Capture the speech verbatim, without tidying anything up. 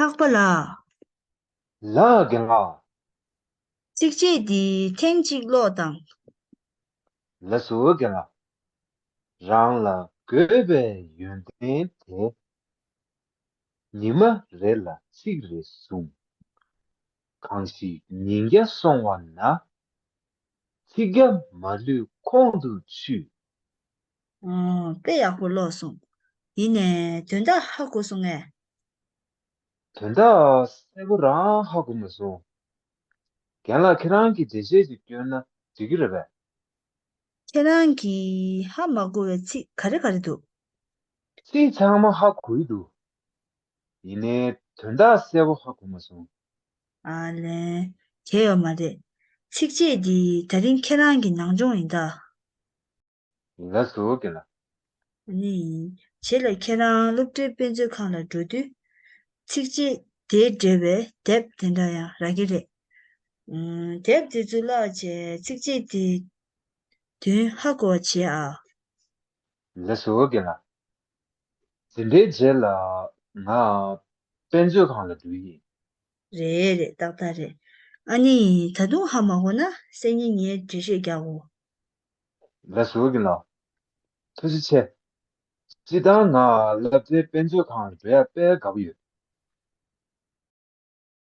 ལྷག་པ་ལགས། ལགས་རྒན་ལགས། ཚིགས་བཅད་འདི་ཐེངས་གཅིག་ཀློག་དང་། ལགས་སོ་རྒན་ལགས། རང་ལ་དགོས་པའི་ཡོན་ཏན་དེ། ཉི་མ་རེ་ལ་ཚིག་རེ་ཟུང་། གང་ཞིག་ཉིས་བརྒྱ་སོང་བ་ན། ཚིག་བརྒྱ་མ་ལུས་ཁོང་དུ་ཆུད། ཨོ། དཔེ་ཡག་པོ་ཀློག་སོང་། ཡིན་ནའི་དོན་དག་ཧ་གོ་སོང་ངས། དོན་དག་གསལ་པོ་རང་ཧ་གོ་མ་སོང་། རྒན་ལགས་ཁྱེད་རང་གིས་འགྲེལ་བཤད་ཅིག་སྐྱོན་ན་འགྲིག་གི་རེད་པས། ཁྱེད་རང་གིས་ཧ་མ་གོ་བའི་ཚིག་ག་རེ་ག་རེ་འདུག་ཚིག་ཚང་མ་ཧ་གོ་ཡི་འདུག་ཡིན་ནའི་དོན་དག་གསལ་པོ་ཧ་གོ་མ་སོང་། ཨ་ལས། གལ་ཡོད་མ་རེད། ཚིགས་བཅད་འདི་ད་རིང་ཁྱེད་རང་གི་ནང་སྦྱོང་ཡིན་ད། ཡིན་ལ་ཟུག་གི་ལ། ཨ་ནི། རྗེས་ལ་ཁྱེད་རང་སློབ་གྲྭའི་དཔེ་མཛོད་ཁང་ལ་འགྲོ་དུས། ཚིགས་བཅད་དེ་འབྲེལ་བའི་དེབ་དེ་འདྲ་ཡང་རག་གི་རེད། ཨུམ། དེབ་དེ་ཚོ་བཀླགས་བྱས་ཚིགས་བཅད་དེ་དོན་ཧ་གོ་བ་བྱེད་ཨ། ལགས་སོ་རྒན་ལགས། འདི་འདྲའི་རྗེས་ལ་ང་དཔེ་མཛོད་ཁང་ལ་འགྲོ་ཡི། རེད་རེད། ཏག་ཏག་རེད། ཨ་ནི་ད་དུང་ཧ་མ་གོ་ན་སང་ཉིན་ངས་འགྲེལ་བཤད་རྒྱག་གོ། ལགས་སོ་རྒན་ལགས། ཐུགས་རྗེ་ཆེ། སྤྱིར་བཏང་ང་སློབ་གྲྭའི་དཔེ་མཛོད་ཁང་ལ་འགྲོ་ཡག་དཔེ་དགའ་པོ་ཡོད།